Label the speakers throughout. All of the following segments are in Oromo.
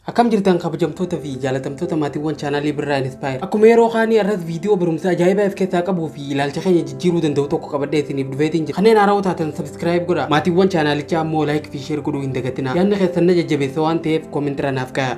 Speaker 1: Akkam jirtan kabajamtoota fi jaalatamtoota maatiiwwan chaanaalii Birraa Inspire. Akkuma yeroo kaanii irras viidiyoo barumsa ajaa'ibaa of keessaa qabuu fi ilaalcha keenya jijjiiruu danda'u tokko qabadhee isiniif dhufeetiin jira. Kanneen haarawaa taatan subscribe godhaa. Maatiiwwan chaanaalichaa ammoo like fi share godhuu hin dagatinaa. Yaadni keessan na jajjabeessa waan ta'eef comment irra naaf kaa'aa.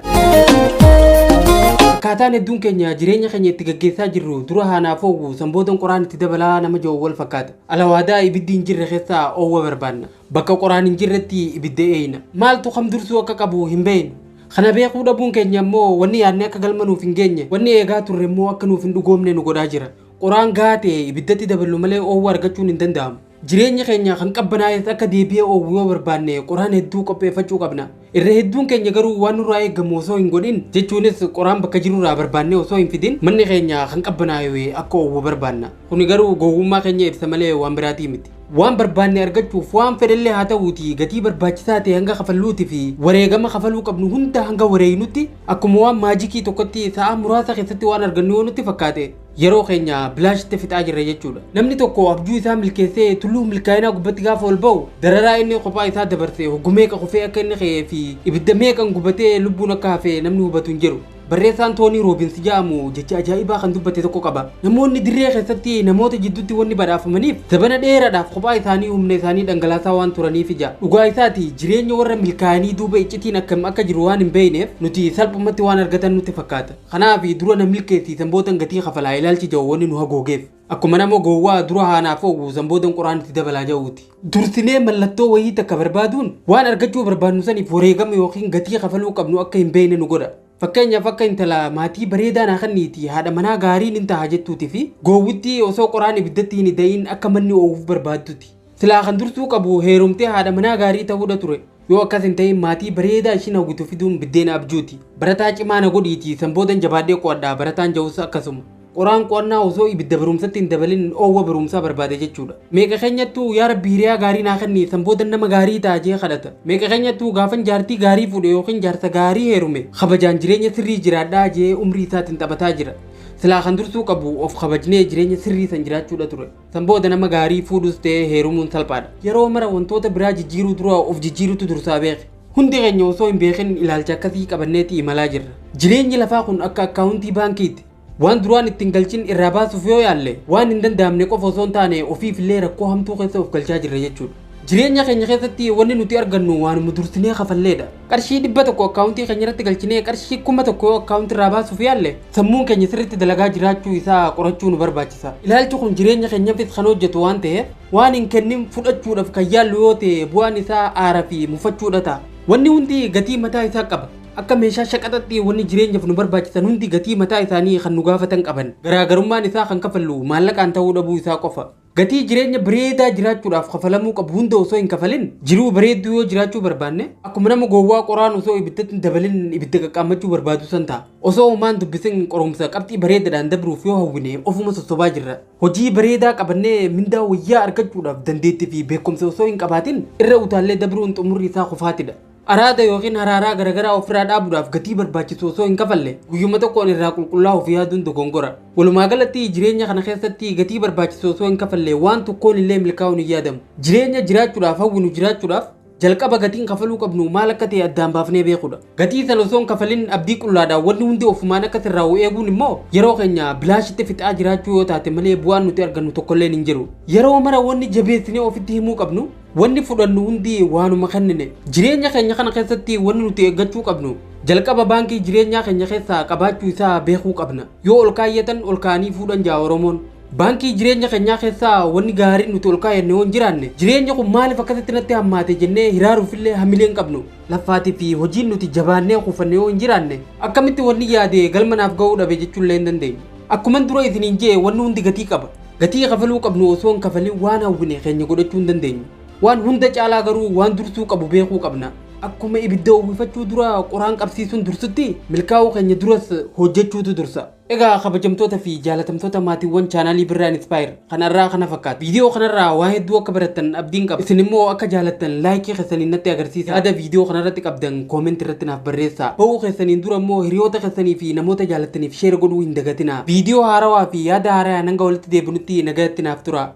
Speaker 1: Akkaataan hedduun keenya jireenya keenya itti gaggeessaa jirru dura haanaaf oowwu sanboodan qoraan itti dabalaa nama jiru wal fakkaata. Alawaadaa ibiddi hin jirre keessaa oowwa barbaanna. Bakka qoraan hin jirretti ibidda eeyina. Maaltu kam dursuu akka qabu hin beeknu. Kana beekuu dhabuun keenya immoo wanni yaadne akka galma nuuf hin geenye, wanni eegaa turre immoo akka nuuf hin dhugoomne nu godhaa jira. Qoraan gahaa ta'e ibiddatti daballu malee oowwa argachuun hin danda'amu. Jireenya keenya kan qabbanaa'es akka deebi'ee oowwu yoo barbaanne qoraan hedduu qopheeffachuu qabna. Irra hedduun keenya garuu waan nurraa eegamu osoo hin godhin, jechuunis qoraan bakka jirurraa barbaannee osoo hin fidin, manni keenya kan qabbanaa'e akka oowwu barbaanna. Kuni garuu gowwummaa keenya ibsa malee waan biraatii miti. Waan barbaanne argachuuf waan fedhellee haa ta'uutii gatii barbaachisaa ta'e hanga kafalluuti fi wareegama kafaluu qabnu hunda hanga wareeynutti akkuma waan maajikii tokkotti sa'a muraasa keessatti waan argannu yoo nutti fakkaate yeroo keenya bilaashitti fixaa jirra jechuudha. Namni tokko abjuu isaa milkeessee tulluu milkaa'inaa gubbatti gaafa ol ba'u dararaa inni kophaa isaa dabarse hoggu meeqa kufee akka inni ka'ee fi ibidda meeqan gubatee lubbuun akka hafe namni hubatu hin jiru. Barreessaan Toonii Roobins jedhamu jecha ajaa'ibaa kan dubbate tokko qaba. Namoonni dirree keessatti namoota jidduutti wanni badhaafamaniif zabana dheeraadhaaf kophaa isaanii humna isaanii dhangalaasaa waan turaniif ija. Dhugaa isaati, jireenya warra milkaa'anii duuba iccitiin akkam akka jiru waan hin beekneef nuti salphumatti waan argatan nutti fakkaata. Kanaaf dura na milkeessiisan boodan gatii kafalaa ilaalchi jahu wanni nu hagoogeef. Akkuma nama gowwaa dura haanaaf oowwu sanboodan qoraan itti dabalaa jahuuti. Dursinee mallattoo wayii takka barbaaduun waan argachuu barbaadnu saniif wareegama yookiin gatii kafaluu qabnu akka hin beekne nu godha. Fakkeenyaaf akka intala maatii bareedaa naa kenniiti haadha manaa gaariin hin taha jettuuti fi goowwitti osoo qoraan ibiddatti hin hida'iin akka manni oowwuuf barbaadduti. Silaa kan dursuu qabu heerumtee haadha manaa gaarii ta'uudha ture. Yoo akkas hin ta'in maatii bareedaa ishiin hawwitu fiduun biddeena abjuuti. Barataa cimaa na godhiiti sanboodan jabaadhee qo'adhaa barataan ja'us akkasuma. Qoraan qo'annaa osoo ibidda barumsatti hin dabalin oowwa barumsaa barbaade jechuudha. Meeqa keenyattuu yaa rabbi hiriyaa gaarii naa kenni sanboodan nama gaarii ta'a jee kadhata. Meeqa keenyattuu gaafan jaartii gaarii fuudhe yookiin jaarsa gaarii heerume kabajaan jireenya sirrii jiraadhaa jee umrii isaatiin taphataa jira. Silaa kan dursuu qabu of kabajnee jireenya sirrii san jiraachuudha ture. Sanbooda nama gaarii fuudhus ta'ee heerumuun salphaadha. Yeroo mara wantoota biraa jijjiiruu dura of jijjiirutu dursaa beeke. Hundi keenya osoo hin beekin ilaalcha akkasii qabanneeti imalaa jirra. Jireenyi lafaa kun akka akkaawuntii baankiiti. Waan duraan ittiin galchin irraa baasuuf yoo yaalle waan hin danda'amne qofa osoo hin taane ofiif illee rakkoo hamtuu keessa of galchaa jirra jechuudha. Jireenya keenya keessatti wanni nuti argannu waanuma dursinee kafalleedha. Qarshii 100 akkaawuntii keenya irratti galchinee qarshii 1000 yoo akkaawuntii irraa baasuuf yaalle sammuun keenya sirriitti dalagaa jiraachuu isaa qorachuu nu barbaachisa. Ilaalchi kun jireenya keenyaafis kan hojjetu waan ta'eef waan hin kennin fudhachuudhaaf kan yaallu yoo ta'e bu'aan isaa aara fi mufachuudha ta'a. Wanni hundi gatii mataa isaa qaba. Akka meeshaa shaqaxatti wanni jireenyaaf nu barbaachisan hundi gatii mataa isaanii kan nu gaafatan qaban. Garaagarummaan isaa kan kafallu maallaqaan ta'uu dhabuu isaa qofa. Gatii jireenya bareedaa jiraachuudhaaf kafalamuu qabu hunda osoo hin kafalin jiruu bareedduu yoo jiraachuu barbaanne akkuma nama gowwaa qoraan osoo ibiddatti hin dabalin ibidda qaqqaammachuu barbaadu san ta'a. Osoo homaan dubbisin qorumsa qabxii bareedaadhaan dabruuf yoo hawwine ofuma sossobaa jirra. Hojii bareedaa qabannee mindaa wayyaa argachuudhaaf dandeettii fi beekumsa osoo hin qabaatin irra utaallee dabruun xumurri isaa kufaatidha. Araada yookiin haraaraa garaagaraa ofirraa dhaabuudhaaf gatii barbaachisu osoo hin kafalle guyyuma tokkoon irraa qulqullaa'uuf yaaduun dogongora. Walumaa galatti jireenya kana keessatti gatii barbaachisu osoo hin kafalle waan tokkoon illee milkaa'uun hin yaadamu. Jireenya jiraachuudhaaf hawwinu jiraachuudhaaf jalqaba gatiin kafaluu qabnu maal akka ta'e addaan baafnee beekuudha. Gatii sana osoo hin kafalin abdii qullaadhaan wanni hundi ofumaan akka sirraa'u eeguun immoo yeroo keenya bilaashitti fixaa jiraachuu yoo taate malee bu'aan nuti argannu tokkolleen hin jiru. Yeroo mara wanni jabeessinee ofitti himuu qabnu wanni fudhannu hundi waanuma kennine. Jireenya keenya kana keessatti wanni nuti eeggachuu qabnu jalqaba baankii jireenyaa keenya keessaa qabaachuu isaa beekuu qabna. Yoo ol kaayyatan ol kaa'anii fuudhan jaa Oromoon. Baankii jireenya keenyaa keessaa wanni gaariin nuti ol kaayyanne yoo hin jiraanne jireenya kun maaliif akkasitti natti hammaate jennee hiraaruufillee hamilee hin qabnu. Laffaatii fi hojiin nuti jabaannee kuufanne yoo hin jiraanne akkamitti wanni yaade galma naaf ga'uu dhabe jechuullee hin dandeenyu. Akkuman dura isiniin jee wanni hundi gatii qaba. Gatii kafaluu qabnu osoo hin kafalin waan hawwine keenya godhachuu hin dandeenyu. Waan hunda caalaa garuu waan dursuu qabu beekuu qabna. Akkuma ibidda uwwifachuu dura qoraan qabsiisuun dursutti milkaa'uu keenya duras hojjechuutu dursa. Egaa kabajamtoota fi jaalatamtoota maatiiwwan chaanaalii Birraa Inspire kanarraa kana fakkaata. Viidiyoo kanarraa waa hedduu akka barattan abdiin qaba. Isin immoo akka jaalattan laayikii keessaniin natti agarsiisa. Yaada viidiyoo kanarratti qabdan comment irratti naaf barreessaa. Ba'uu keessaniin dura immoo hiriyoota keessanii fi namoota jaalattaniif share godhuu hin dagatinaa. Viidiyoo haarawaa fi yaada haaraa hanga walitti deebinutti nagayatti naaf tura.